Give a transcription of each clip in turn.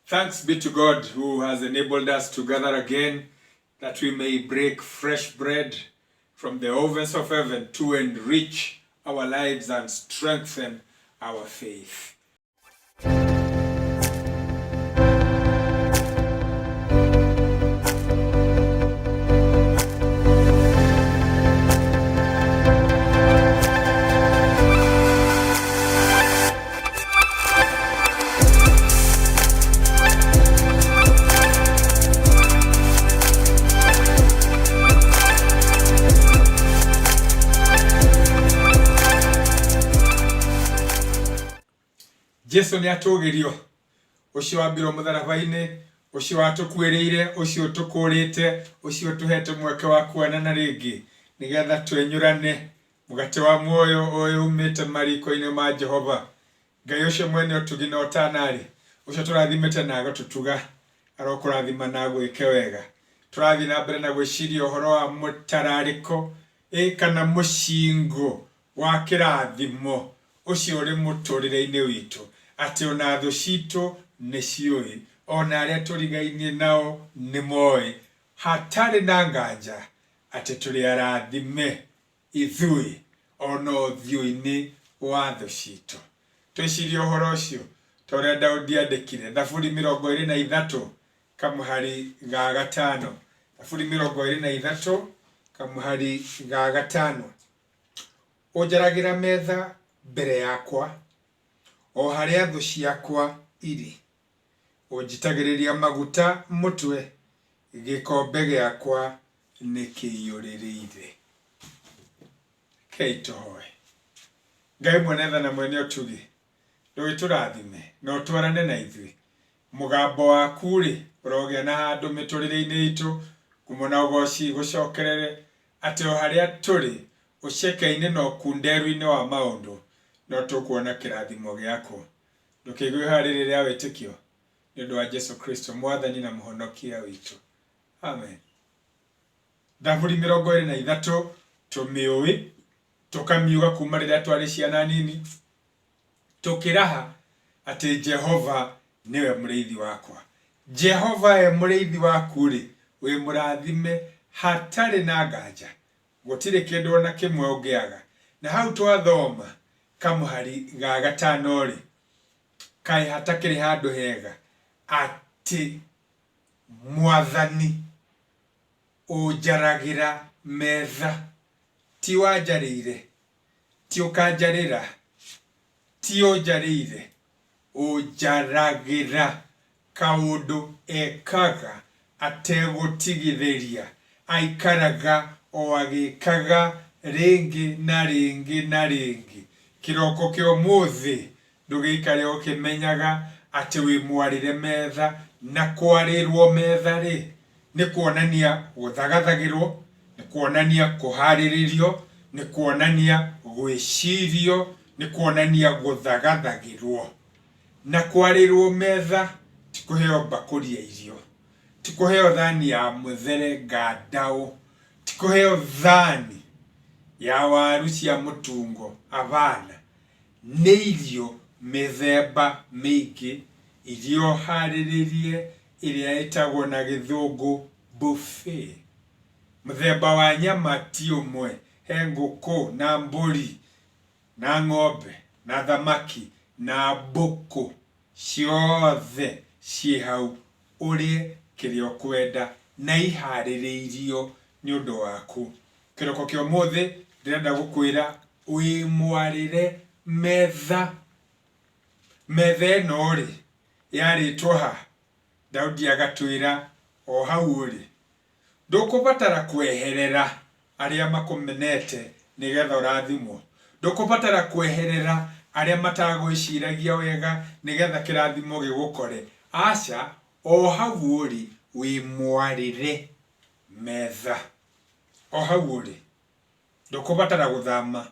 Thanks be to God who has enabled us to gather again that we may break fresh bread from the ovens of heaven to enrich our lives and strengthen our faith. Jesu nĩ atũgĩrio ũcio wambirwo mũtharaba-inĩ ũcio watũkuĩrĩire ũcio ũtũkũrĩte ũcio ũtũhete mweke wa kuonana rĩngĩ nĩgetha twenyũrane mũgate wa muoyo ũyũ umĩte mariko-inĩ ma Jehova Ngai ũcio mwene ũtugi na ũtana-rĩ, ũcio ũtũrathimĩte na agatũtuga, arokũrathima na agwĩke wega. Tũrathiĩ na mbere na gwĩciria ũhoro wa mũtararĩko ĩ kana mũcingũ wa kĩrathimo ũcio ũrĩ mũtũrĩre-inĩ witũ, atĩ ona thũ citũ nĩ ciũĩ, ona arĩa tũrigainie nao nĩ moĩ, hatarĩ na nganja atĩ tũrĩ arathime ithuĩ o na ũthiũ-inĩ wa thũ citũ. Twĩcirie ũhoro ũcio ta ũrĩa Daudi aandĩkire, Thaburi 23 kamũhari ga gatano. Thaburi 23 kamũhari ga gatano. Ũnjaragĩra metha mbere yakwa, o harĩa thũ ciakwa irĩ. Ũnjitagĩrĩria maguta mũtwe, gĩkombe gĩakwa nĩ kĩiyũrĩrĩire. Rekei tũhoe. Ngai mwene tha na mwene ũtugi, ndũgĩtũrathime na ũtwarane na ithuĩ. Mũgambo waku-rĩ, ũrogĩa na handũ mĩtũrĩre-inĩ itũ, ngumo na ũgoci igũcokerere, atĩ o harĩa tũrĩ, ũceke-inĩ na ũkunderu-inĩ wa maũndũ, no tũkuona kĩrathimo gĩaku. Ndũkĩigue ihoya rĩrĩ rĩa wĩtĩkio, nĩ ũndũ wa Jesu Kristo, Mwathani na Mũhonokia witũ. Amen. Thaburi 23 tũmĩũĩ, tũkamiuga kuma rĩrĩa twarĩ ciana nini, tũkĩraha atĩ Jehova nĩwe mũrĩithi wakwa. Jehova e mũrĩithi waku-rĩ, wĩ mũrathime hatarĩ na nganja. Gũtirĩ kĩndũ o na kĩmwe ũngĩaga. Na hau twathoma kamũhari ga gatano-rĩ, kaĩ hatakĩrĩ handũ hega atĩ Mwathani ũnjaragĩra metha, ti wanjarĩire, ti ũkanjarĩra, ti ũnjarĩire, ũnjaragĩra kaũndũ ekaga ategũtigithĩria, aikaraga o agĩkaga rĩngĩ na rĩngĩ na rĩngĩ. Kĩroko kĩa ũmũthĩ Ndũgĩikare ũkĩmenyaga atĩ wĩ mwarĩre metha, na kwarĩrwo metha-rĩ, nĩ kuonania gũthagathagĩrwo, nĩ kuonania kũharĩrĩrio, nĩ kuonania gwĩcirio, nĩ kuonania gũthagathagĩrwo. Na kwarĩrwo metha ti kũheo mbakũri ya irio, ti kũheo thani ya mũthere ngandaũ, ti kũheo thani ya waru cia mũtungo, abana. Nĩ irio mĩthemba mĩingĩ, irio harĩrĩrie ĩrĩa ĩtagwo na gĩthũngũ buffet. Mũthemba wa nyama ti ũmwe, he ngũkũ na mbũri na ng'ombe na thamaki na mbũkũ, ciothe ciĩ hau ũrĩe kĩrĩa ũkwenda na iharĩrĩirio nĩ ũndũ waku. Kĩroko kĩa ũmũthĩ ndĩrenda gũkwĩra wĩmwarĩre metha. Metha ĩno-rĩ, yarĩtwo ha? Daudi agatwĩra o hau ũrĩ. Ndũkũbatara kweherera arĩa makũmenete nĩgetha ũrathimwo. Ndũkũbatara kweherera arĩa matagwĩciragia wega nĩgetha kĩrathimo gĩgũkore. Aca, o hau ũrĩ wĩmwarĩre metha. O hau ũrĩ. Ndũkũbatara gũthama.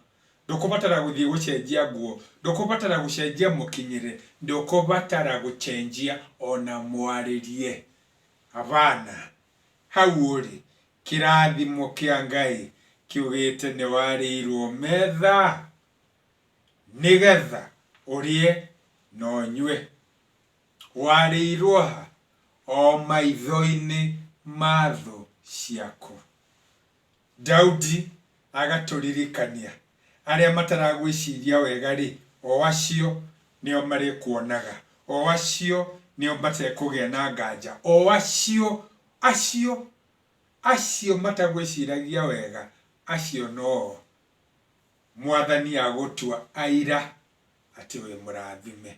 Ndũkũbatara gũthiĩ gũcenjia nguo. Ndũkũbatara gũcenjia mũkinyĩre. Ndũkũbatara gũcenjia ona mwarĩrie. Hapana. Hau ũrĩ, kĩrathimo kĩa Ngai kiugĩte nĩ warĩirwo metha nĩgetha ũrĩe na ũnyue. Warĩirwo ha? O maitho-inĩ ma thũ ciaku. Daudi agatũririkania, arĩa mataragwĩciria wega-rĩ, o acio nĩo marĩkuonaga, o acio nĩo matekũgĩa na nganja, o acio, acio, acio matagwĩciragia wega, acio no-o Mwathani agũtua aira atĩ wĩ mũrathime.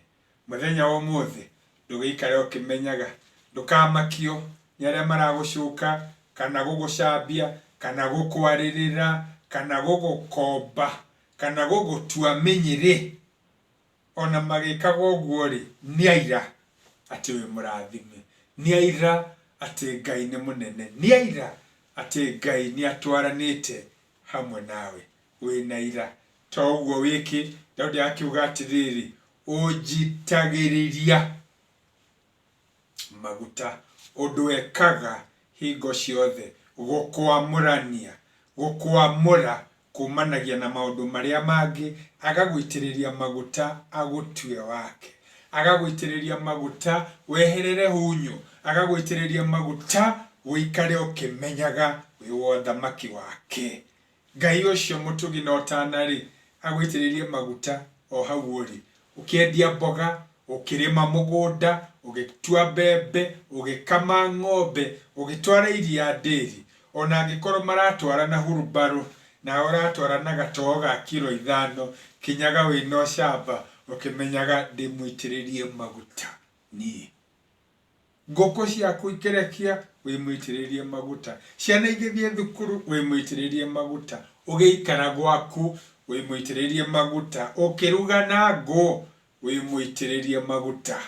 Mũthenya wa ũmũthĩ ndũgĩikare ũkĩmenyaga, ndũkamakio nĩ arĩa maragũcuka, kana gũgũcambia, kana gũkwarĩrĩra, kana gũgũkomba, kana gũgũtua mĩnyĩrĩ. O na magĩkaga ũguo-rĩ, nĩ aira atĩ wĩ mũrathime, nĩ aira atĩ Ngai nĩ mũnene, nĩ aira atĩ Ngai nĩ atwaranĩte hamwe nawe. Wĩ na ira. To ũguo wiki, Daudi akiuga atĩrĩrĩ, ũnjitagĩrĩria maguta. Ũndũ ekaga hingo ciothe, gũkwamũrania, gũkwamũra kumanagia na maũndũ marĩa mangĩ, agagũitĩrĩria maguta agũtue wake. Agagũitĩrĩria maguta weherere hunyũ, agagũitĩrĩria maguta ũikare ũkĩmenyaga wĩ wa ũthamaki wake. Ngai ũcio mũtugi na ũtana-rĩ, agũitĩrĩrie maguta o hau ũrĩ, ũkĩendia mboga, ũkĩrĩma mũgũnda, ũgĩtua mbembe, ũgĩkama ng'ombe, ũgĩtwara iria ndĩri, o na angĩkorwo maratwara na hurumbarũ, nawe ũratwara na gatoo ga kiro ithano, kinyaga wĩna ũcamba ũkĩmenyaga ndĩmũitĩrĩrie maguta niĩ. Ngũkũ ciaku ikĩrekia, wĩ mũitĩrĩrie maguta. Ciana igĩthiĩ thukuru, wĩ mũitĩrĩrie maguta. Ũgĩikara gwaku, wĩ mũitĩrĩrie maguta. Ũkĩruga na ngũ, wĩ mũitĩrĩrie maguta.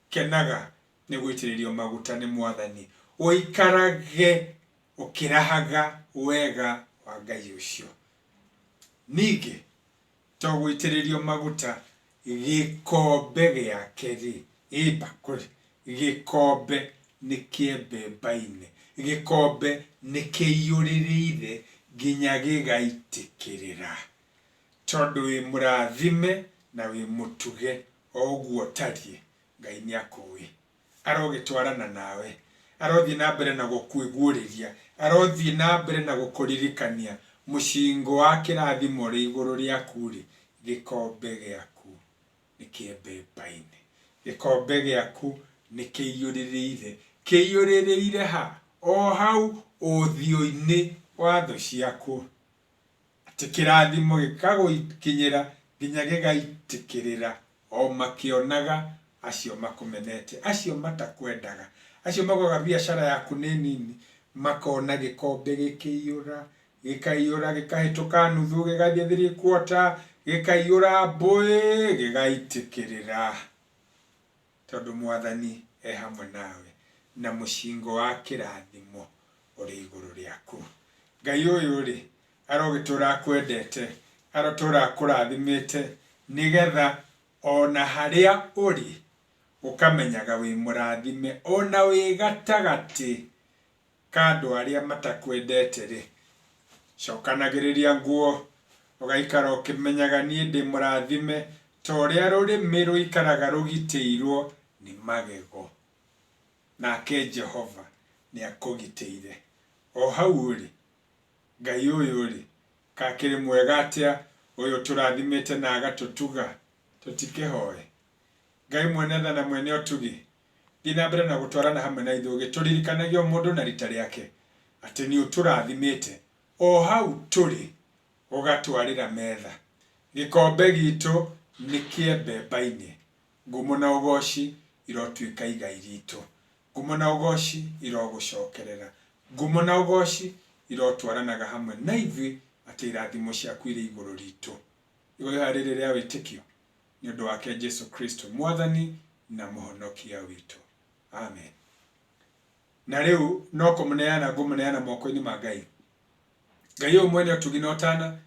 Kenaga nĩ gũitĩrĩrio maguta nĩ Mwathani. Ũikarage ũkĩrahaga wega wa Ngai ũcio. Ningĩ, to gũitĩrĩrio maguta gĩkombe gĩake-rĩ, ĩ mbakũri, gĩkombe nĩ kĩembembaine, gĩkombe nĩ kĩiyũrĩrĩire nginya gĩgaitĩkĩrĩra. Tondũ wĩ mũrathime na wĩ mũtuge o ũguo ũtariĩ, Ngai nĩakũĩ. Arogĩtwarana nawe. Arothiĩ na mbere na gũkwĩguũrĩria. Arothiĩ na mbere na gũkũririkania mũcingo wa kĩrathimo ũrĩ igũrũ rĩaku-rĩ, gĩkombe gĩaku nĩ kĩembembaine. Gĩkombe gĩaku nĩ kĩiyũrĩrĩire. Kĩiyũrĩrĩire ha? O hau ũthiũ-inĩ wa thũ ciaku. Atĩ kĩrathimo gĩkagũkinyĩra nginya gĩgaitĩkĩrĩra o makĩonaga acio makũmenete, acio matakwendaga, acio maugaga biacara yaku nĩ nini, makona gĩkombe gĩkĩiyũra, gĩkaiyũra gĩkahĩtũka nuthu, gĩgathiĩ three quarter, gĩkaiyũra mbũĩ, gĩgaitĩkĩrĩra. Tondũ Mwathani e hamwe nawe, na mũcingo wa kĩrathimo ũrĩ igũrũ rĩaku. Ngai ũyũ-rĩ, arogĩtũũra akwendete, arotũũra akũrathimĩte, nĩ getha o na harĩa ũrĩ ũkamenyaga wĩ mũrathime, o na wĩ gatagatĩ ka andũ arĩa matakwendete-rĩ, cokanagĩrĩria nguo, ũgaikara ũkĩmenyaga niĩ ndĩ mũrathime ta ũrĩa rũrĩmĩ rũikaraga rũgitĩirũo nĩ magego. Nake Jehova nĩakũgitĩire. O hau ũrĩ, Ngai ũyũ-rĩ, kaakĩrĩ mwega atĩa, ũyũ ũtũrathimĩte na agatũtuga, tũtikĩhoe? Ngai mwene tha na mwene ũtugi, Thiĩ na mbere na gũtwarana hamwe na ithuĩ ũgĩtũririkanagia o mũndũ na rita rĩake atĩ nĩ ũtũrathimĩte o hau tũrĩ ũgatwarĩra metha. Gĩkombe gitũ nĩ kĩembembainĩ. Ngumo na ũgooci irotuĩka igai ritũ. Ngumo na ũgooci irogũcokerera. Ngumo na ũgooci irotwaranaga hamwe na ithuĩ atĩ irathimo ciaku irĩ igũrũ ritũ. Igoiha rĩrĩ rĩa wĩtĩkio nĩ ũndũ wake Jesu Kristo Mwathani na Mũhonokia witũ. Amen. Na rĩu no kũmũneana ngũmũneana moko-inĩ ma Ngai. Ngai ũyũ mwene ũtugi na ũtana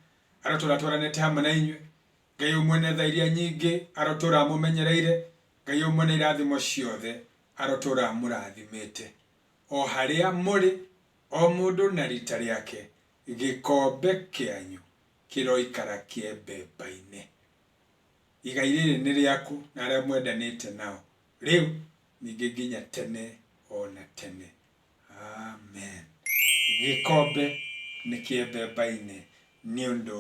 arotũra twaranĩte hamwe na inyuĩ. Ngai ũyũ mwene tha iria nyingĩ arotũra amũmenyereire. Ngai ũyũ mwene irathimo ciothe arotũra amũrathimĩte. O harĩa mũrĩ, o mũndũ na rita rĩake, gĩkombe kĩanyu kĩroikara kĩembembaine. Igai rĩrĩ nĩ rĩaku na arĩa mwendanĩte nao, rĩu ningĩ nginya tene o na tene. Amen. Gĩkombe nĩ kĩembembainĩ nĩ ũndũ